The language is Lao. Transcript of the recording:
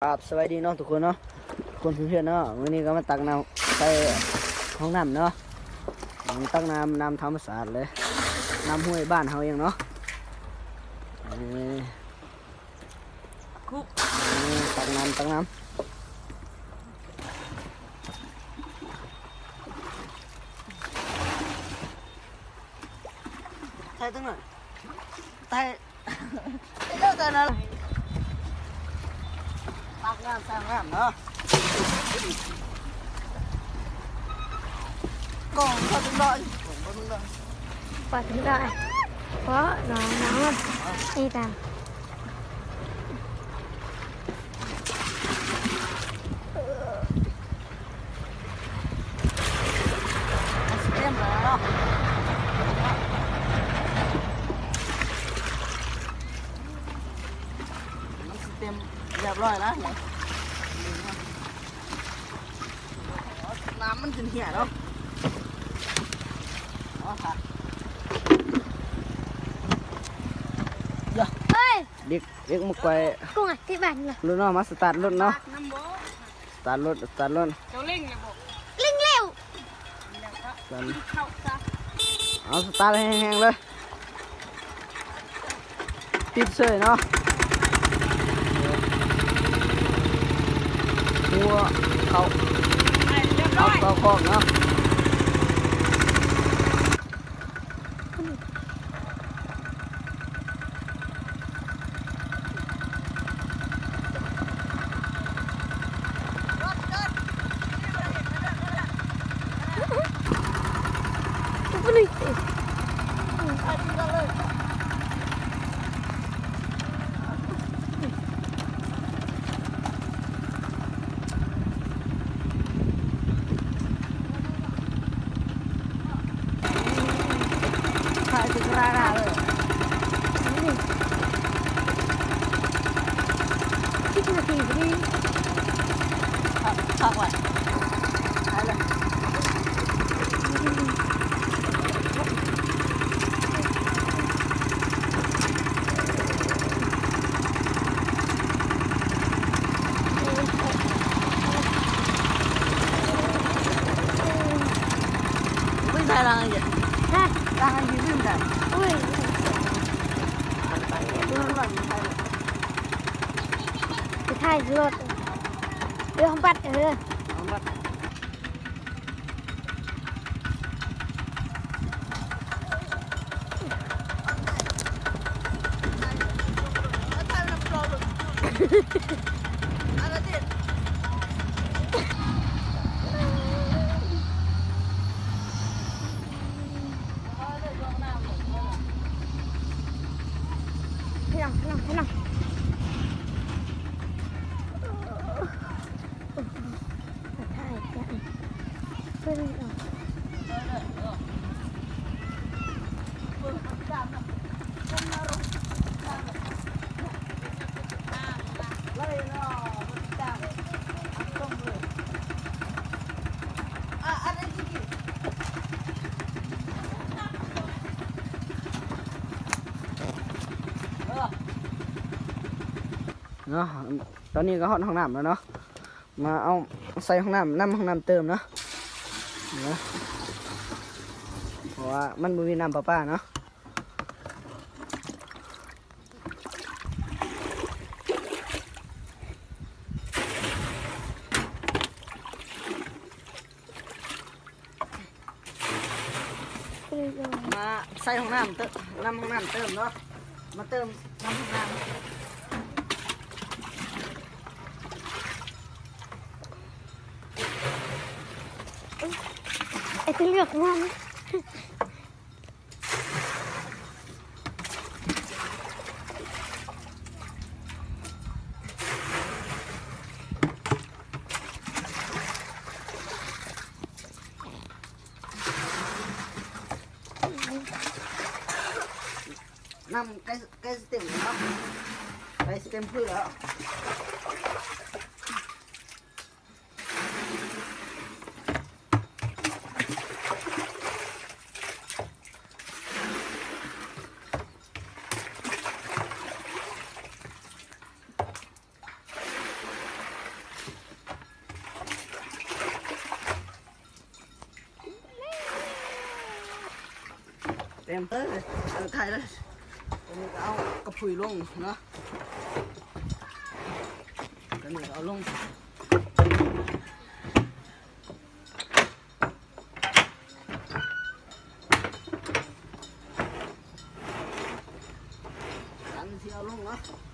ຄັບ ສະບາຍດີເນາະທຸກຄົນເນາະ ຄົນເພື່ອນເນາະ. ມື້ນີ້ກໍມາຕັກນ້ຳໃສ່ຫ້ອງນ້ຳເນາະ ຕັກນ້ຳ ນ້ຳທຳມະຊາດເລີຍ ນ້ຳຫ້ວຍບ້ານເຮົາເອງເນາະ. ເອີ ຄຸກ ເອີ ຕັກນ້ຳ ຕັກນ້ຳ ໃສ່ຕົງນັ້ນ ໃສ່ ເດີ ຕອນນັ້ນ ຕັກນ້ຳ ຕັກນ້ຳເນາະ ກ້ອງເຂົ້າເຖິງດອຍ ກ້ອງເຂົ້າເຖິງດອຍ ປາເຖິງດອຍ ເພາະໜອງນ້ຳມັນ ນີ້ຕາມ ມັນຊິເຕັມແລ້ວເນາະ ມັນຊິເຕັມຮຽບຮ້ອຍແລ້ວ ນ້ຳມັນຈົນເຫ່ຍເນາະ ເອົາ ເອີຍ ເດັກ ເດັກມາກວາຍ ກຸ້ງອະ ທີ່ບ້ານລະ ລົດເນາະ ມາສະຕາດລົດເນາະ ສະຕາດລົດ ສະຕາດລົດ ເຈົ້າເລັ່ງແລ້ວບໍ່? ເລັ່ງແລ້ວ ເອົາສະຕາດແຮງໆເລີຍ ຕິດເສີຍເນາະ ຫົວເຂົ້າ ເຂົ້າ ເຂົ້າຄອກເນາະ. ໄປຖ່າຍລົດ ເອີ ຮອມບັດ ເອີ. ເນາະ ຕອນນີ້ກໍຮອດຫ້ອງນ້ຳແລ້ວເນາະ ມາເອົາໃສ່ຫ້ອງນ້ຳ ນຳຫ້ອງນ້ຳເຕີມເນາະ ເນາະ ເພາະວ່າມັນບໍ່ມີນ້ຳປະປາເນາະ. ມາໃສ່ຫ້ອງນ້ຳເຕີມ ນຳຫ້ອງນ້ຳເຕີມເນາະ ມາເຕີມນຳຫ້ອງນ້ຳ ໄອ້ທີ່ເລືອກມັນ. ນ້ຳໃກ້ ໃກ້ຊິເຕັມແລ້ວ ໃກ້ຊິເຕັມຜືແລ້ວ. ນ້ຳໃກ້ ໃກ້ ເຕັມເລີຍ ເອີ ຖ່າຍເລີຍ. ຕົວນີ້ກໍເອົາກະພຸຍລົງເນາະ ຕົວນີ້ກໍເອົາລົງ ສັນຊິເອົາລົງເນາະ.